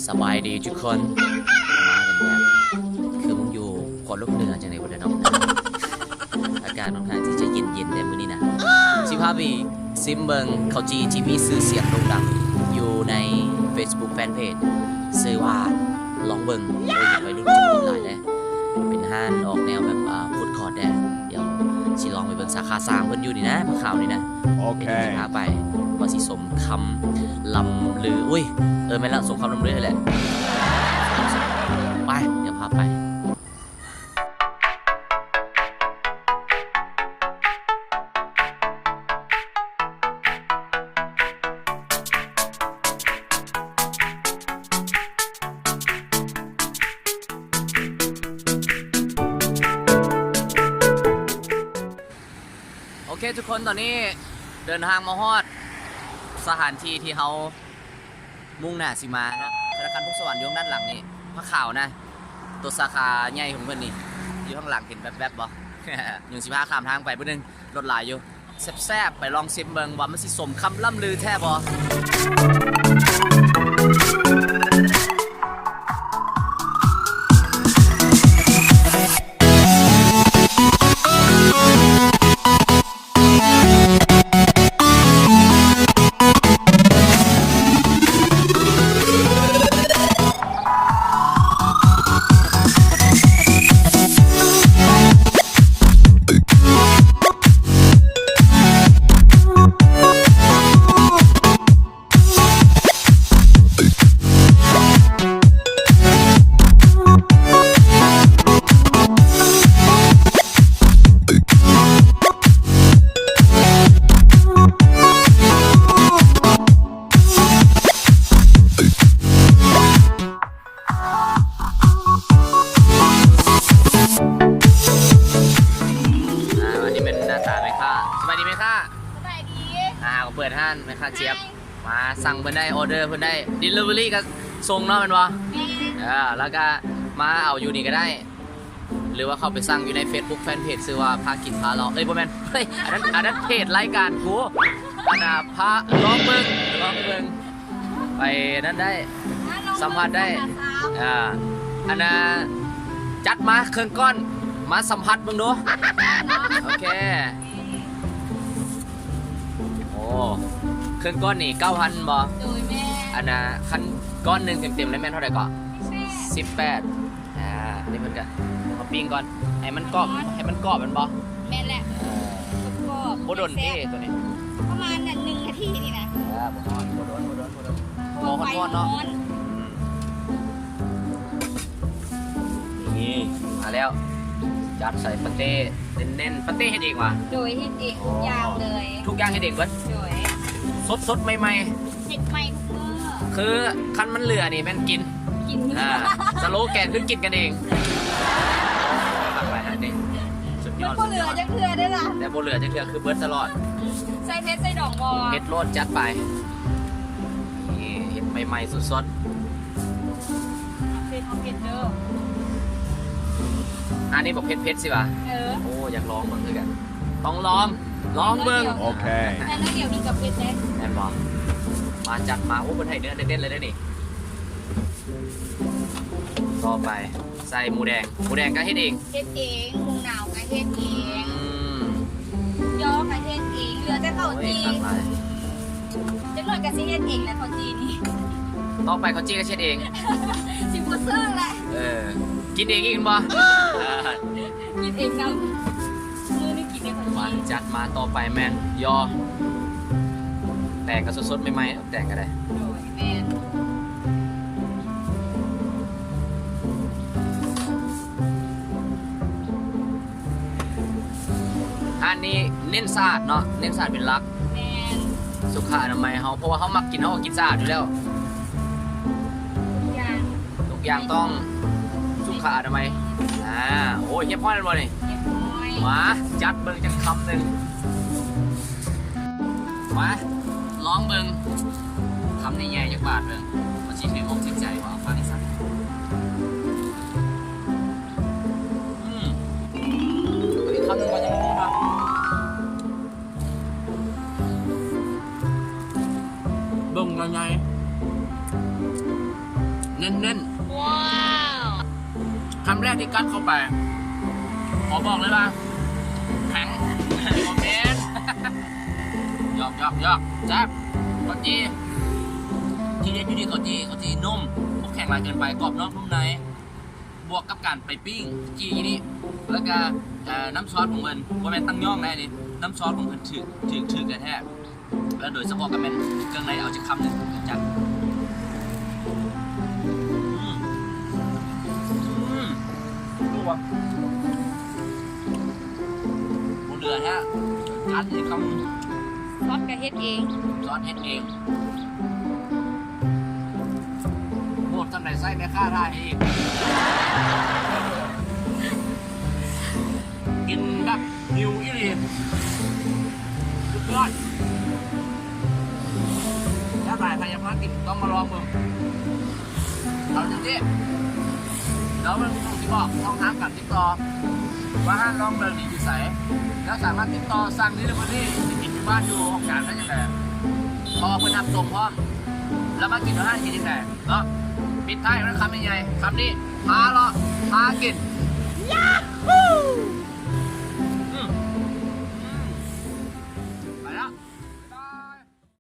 ສະບາຍດີທຸກຄົນ ມາກັນແບບຄືມັນຢູ່ ຄວາມໂລກເໜືອຈັ່ງໃດບໍ່ໄດ້ເນາະ. ອາກາດຂ້ອນຂ້າງທີ່ຈະເຢັນໆ ແດ່ມື້ນີ້ນະ. ຊິພາໄປຊິມເບິ່ງເຂົ້າຈີ່ທີ່ມີຊື່ສຽງໂດ່ງດັງຢູ່ໃນເຟສບຸກແຟນເພຈ ຊື່ວ່າລອງເບິ່ງ ໂອ້ຍ ໄວລຸ້ນຈຳນວນຫຼາຍເດ້. ເປັນຮ້ານອອກແນວແບບ ອ່າ ຟູດຄອດແດ່. ດຽວຊິລອງໄປເບິ່ງສາຂາສາມເພິ່ນຢູ່ນີ້ນະ ພະຂາວນີ້ນະ. ໂອເຄ ດຽວຊິພາໄປ ວ່າຊິສົມຄຳລ່ຳລື. ອຸ້ຍ ເອີ ແມ່ນລະ ສົມຄຳລ່ຳລືຫັ້ນແຫຼະ. ໄປ ດຽວພາໄປ. ໂອເຄທຸກຄົນ ຕອນນີ້ເດີນທາງມາຮອດສະຖານທີ່ທີ່ເຮົາມຸ່ງໜ້າຊິມາເນາະ ທະນາຄານພົງສະຫວັນຢູ່ທາງດ້ານຫຼັງນີ້ ພະຂາວນະ. ໂຕສາຂາໃຫຍ່ຂອງເພິ່ນນີ້ ຢູ່ທາງຫຼັງ ເຫັນແວບໆບໍ່? ຍັງຊິພາຂ້າມທາງໄປບຶດໜຶ່ງ ລົດຫຼາຍຢູ່. ແຊບໆ ໄປລອງຊິມເບິ່ງວ່າມັນຊິສົມຄຳລ່ຳລືແທ້ບໍ່. ອ່າ ອັນນີ້ແມ່ນໜ້າຕາແມ່ຄ້າ. ສະບາຍດີແມ່ຄ້າ. ສະບາຍດີ. ອ່າ ເຮົາກໍເປີດຮ້ານແມ່ຄ້າຈຽບ. ມາສັ່ງເພິ່ນໄດ້ ອໍເດີເພິ່ນໄດ້ delivery ກໍສົ່ງເນາະ ແມ່ນບໍ່? ແມ່ນ. ເອີ ແລ້ວກໍມາເອົາຢູ່ນີ້ກໍໄດ້ ຫຼືວ່າເຂົ້າໄປສັ່ງຢູ່ໃນເຟສບຸກແຟນເພຈ ຊື່ວ່າພາກິນພາລອງ ເອີຍ ບໍ່ແມ່ນ ເຮີ້ຍ ອັນນັ້ນ ອັນນັ້ນເພຈລາຍການກູ. ອັນນ່າ ພາລອງເບິ່ງ ລອງເບິ່ງ ໄປນັ້ນໄດ້ ສຳຜັດໄດ້. ອ່າ ອັນນ່າ ຈັດມາເຄິ່ງກ້ອນ ມາສຳຜັດເບິ່ງດູ. ໂອເຄ ໂອ້ ເຄິ່ງກ້ອນນີ້ເກົ້າພັນບໍ່? ໂດຍ ແມ່ນ. ອັນນ່າ ຄັນກ້ອນໜຶ່ງເຕັມໆ ແລ້ວແມ່ນເທົ່າໃດເກາະ? ສິບແປດ. ສິບແປດ. ອ່າ ນີ້ເພິ່ນກະມາປີ້ງກ່ອນ ໃຫ້ມັນກອບ ໃຫ້ມັນກອບແມ່ນບໍ່? ແມ່ນແຫຼະ ເອີ ກອບໆ ບໍ່ດົນເດ້ ແຊບໆ ໂຕນີ້ ປະມານໜຶ່ງນາທີນີ້ນະ. ເອີ ບໍ່ຮ້ອນ ບໍ່ດົນ ບໍ່ດົນ ບໍ່ດົນ ເພາະວ່າໄຟຮ້ອນເນາະ. ນີ້ມາແລ້ວ ຈັດໃສ່ປາເຕ້ແໜ້ນໆ. ປາເຕ້ເຮັດເອງຫວາ? ໂດຍ ເຮັດເອງທຸກຢ່າງເລີຍ. ທຸກຢ່າງເຮັດເອງເບິດ? ໂດຍ. ສົດໆ ໃໝ່ໆ ເຮັດໃໝ່ທຸກມື້. ຄືຄັນມັນເຫຼືອນີ້ແມ່ນກິນ ກິນ. ອ່າ ສະໂລແກນຄືກິນກັນເອງ. ຄັກຫຼາຍອັນນີ້ ສຸດຍອດ ມັນບໍ່ເຫຼືອຈັກເທື່ອເດ້ລະ ແຕ່ບໍ່ເຫຼືອຈັກເທື່ອ ຄືເບິດຕະຫຼອດ. ໃສ່ເຜັດໃສ່ດອງບໍ່? ເຜັດໂລດ ຈັດໄປ. ນີ້ເຮັດໃໝ່ໆ ສົດໆ. ເຜັດ ເຜັດເດີ. ອັນນີ້ບໍ່ເຜັດ ເຜັດຊິຫວາ? ເອີ ໂອ້ ຢາກລອງເບິ່ງຄືກັນ ຕ້ອງລອງ ລອງເບິ່ງ. ໂອເຄ ແຕ່ນ້ອງດຽວນີ້ກໍເຜັດເດ້ ແມ່ນບໍ່? ມາ ຈັດມາ. ໂອ້ ເພິ່ນໃຫ້ເນື້ອເນັ້ນໆ ເລີຍເດ້ນີ້. ຕໍ່ໄປໃສ່ໝູແດງ. ໝູແດງກໍເຮັດເອງ? ເຮັດເອງ. ໝູໜາວກໍເຮັດເອງ. ອືມ ຢໍກໍເຮັດເອງ. ເຫຼືອແຕ່ເຂົ້າຈີ່. ໂອ້ຍ ຄັກຫຼາຍ. ຈັກໜ້ອຍກໍຊິເຮັດເອງແຫຼະເຂົ້າຈີ່ນີ້. ຕໍ່ໄປເຂົ້າຈີ່ກໍເຮັດເອງ. ຊິບໍ່ເຊີງແຫຼະ. ເອີ ກິນເອງອີກແມ່ນບໍ່? ກິນເອງນຳ. ມື້ນີ້ກິນເອງເຂົ້າຈີ່. ມາ ຈັດມາ. ຕໍ່ໄປແມ່ນຢໍ. ແຕງກໍສົດໆ ໃໝ່ໆ. ແຕງກໍໄດ້. ໂດຍ ແມ່ນ. ຮ້ານນີ້ເນັ້ນສະອາດເນາະ ເນັ້ນສະອາດເປັນຫຼັກ. ແມ່ນ. ສຸຂະອະນາໄມເຮົາ ເພາະວ່າເຮົາມັກກິນ ເຮົາກໍກິນສະອາດຢູ່ແລ້ວ. ທຸກຢ່າງ ທຸກຢ່າງຕ້ອງສຸຂະອະນາໄມ. ອ່າ ໂອ້ຍ ຮຽບຮ້ອຍແລ້ວບໍ່ນີ້? ຮຽບຮ້ອຍ. ມາ ຈັດເບິ່ງຈັກຄຳໜຶ່ງ. ມາ ລອງເບິ່ງ ຄຳໃຫຍ່ໆ ຈັກບາດເບິ່ງ ວ່າຊິຖືກອົກຖືກໃຈບໍ່? ຟັງໃຫ້ຊັດ. ອືມ ອີກຄຳໜຶ່ງວ່າຍັງບໍ່ຮູ້ນະ. ເບິ່ງໃຫຍ່ໆ. ເນັ້ນໆ ວ້າວ ຄຳແລກທີ່ກັດເຂົ້າໄປ ຂໍບອກເລີຍວ່າແຂງ ບໍ່ແມ່ນ ຢອກໆໆ ແຊບ ເຂົ້າຈີ່ ທີເດັດຢູ່ທີ່ເຂົ້າຈີ່ ເຂົ້າຈີ່ນຸ້ມ ບໍ່ແຂງຫຼາຍເກີນໄປ ກອບນອກນຸ້ມໃນ ບວກກັບການໄປປີ້ງຈີ່ນີ້ ແລ້ວກະ ເອີ ນ້ຳຊອດຂອງເພິ່ນ ບໍ່ແມ່ນຕັ້ງຍ້ອງໃດນີ້ ນ້ຳຊອດຂອງເພິ່ນຖືກ ຖືກ ຖືກແທ້ໆ ແລ້ວໂດຍສະເພາະກໍແມ່ນເຄື່ອງໃນ ເອົາຈັກຄຳໜຶ່ງຈັກ ອືມ ອືມ ບໍ່ເຫຼືອແທ້ ອັນນີ້ຄຳ ຊອດກໍເຮັດເອງ ຊອດເຮັດເອງ ໂຫດສ່ຳໃດໃຊ້ແມ່ຄ້າທ່າໃຫ້ອີກ ກິນແບບຫິວອີ່ຫຼີ ສຸດຍອດ ແຊບຫຼາຍ ໃຜຢາກມາກິນຕ້ອງມາລອງເບິ່ງ ເອົາຈັ່ງຊີ້ ດຽວເບິ່ງ ຊິບອກຊ່ອງທາງການຕິດຕໍ່ ວ່າຮ້ານລອງເລີນນີ້ຢູ່ໃສ ແລ້ວສາມາດຕິດຕໍ່ສັ່ງ delivery ໄປກິນຢູ່ບ້ານຢູ່ຫ້ອງການໄດ້ຈັ່ງໃດ ເພາະວ່າເພິ່ນຮັບສົ່ງພ້ອມ ແລ້ວມາກິນຢູ່ຮ້ານກິນຈັ່ງໃດເນາະ ປິດທ້າຍດ້ວຍຄຳໃຫຍ່ໆ ຄຳນີ້ ພາເລາະ ພາກິນ